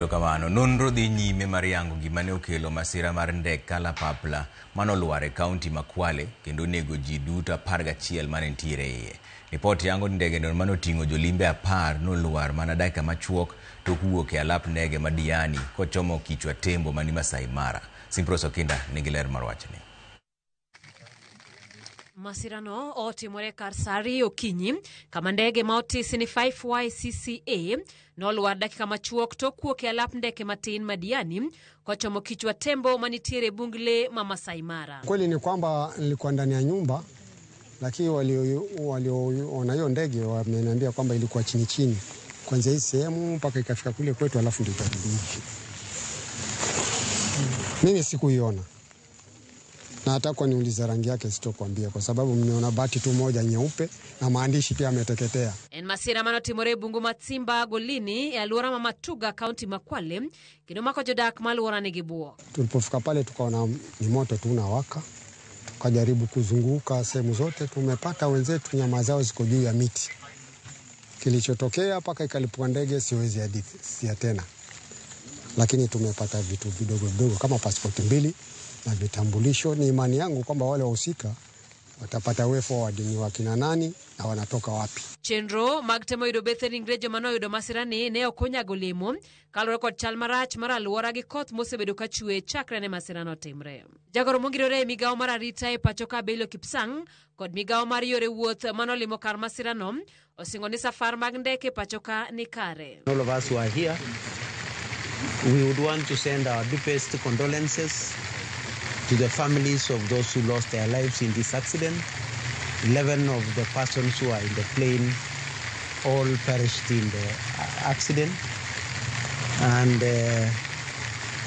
Kamano, nonro dhi nyime mar yango gima ne okelo masira mar ndek kalapapla manolwar e kaunti ma Kwale kendo onego ji duto 11 mane nitiere e iye. Ripot yango ni ndege no manoting'o jolimbe 10 nolwar mana dakika machuok tok wuok e alap ndege ma Diani kochomo Kichwa Tembo mani Masai Mara. Simpros Okinda nigi ler mar wachni. Masirano otimore kar saa 2 okinyi kama ndege ma otisi ni 5YCCA nolwar dakika machuok tok wuok e alap ndeke matin ma Diani kochomo Kichwa Tembo manitiere e bung lee ma Masai Mara. Kweli ni kwamba nilikuwa ndani ya nyumba, lakini walioona hiyo ndege wameniambia kwamba ilikuwa chini chini kuanzia hii sehemu mpaka ikafika kule kwetu, alafu ndio ikarudi hivi. Mimi sikuiona na hata kwa niuliza rangi yake sitokuambia, kwa sababu mmeona bati tu moja nyeupe na maandishi pia ameteketea. En masira manotimore e bungu ma Tsimba Golini e alwora ma Matuga, kaunti ma Kwale, kendo mako jodak ma alwora nigi buok. Tulipofika pale tukaona ni moto tu unawaka, tukajaribu kuzunguka sehemu zote, tumepata wenzetu nyama zao ziko juu ya miti. Kilichotokea mpaka ikalipua ndege siwezi hadithia tena, lakini tumepata vitu vidogo vidogo kama pasipoti 2 na vitambulisho. Ni imani yangu kwamba wale wahusika watapata way forward ni wakina nani na wanatoka wapi. Chenro mag temo yudo bethe ringre joma noyudo masirani ne ok onyago olemo kaluwore kod chal marach mar alwora gi koth mosebedo ka chwe chakre ne masirano timre. Jagoro mongirore e migawo mar arita e pacho ka Belio Kipsang kod migawo mar yore wuoth manolimo kar masirano osingo ni safar mag ndeke pacho ka ni kare. All of us who are here, we would want to send our deepest condolences to the families of those who lost their lives in this accident. 11 of the persons who are in the plane all perished in the accident. And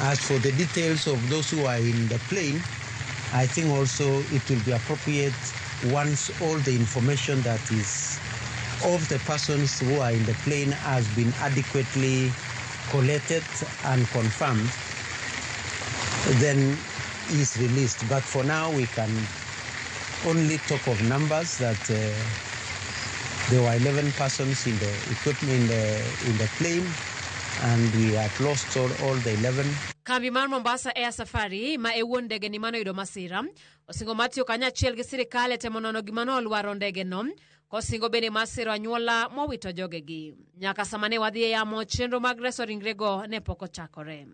as for the details of those who are in the plane, I think also it will be appropriate once all the information that is of the persons who are in the plane has been adequately collated and confirmed, then is released. But for now, we can only talk of numbers that there were 11 persons in the equipment in the plane, and we have lost all the 11. Kambi mar Mombasa Air Safari ma e wuon ndege ni manoyudo masira osingo mar tiyo kanyachiel gi sirikal e temo nono gima nolwaro ndege no kosingo bende mar siro anyuola mowito jogegi. Nyaka sama ne wadhi e yamo, chenro mag reso ringrego ne pok ochakore.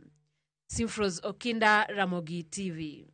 Simfros Okinda, Ramogi TV.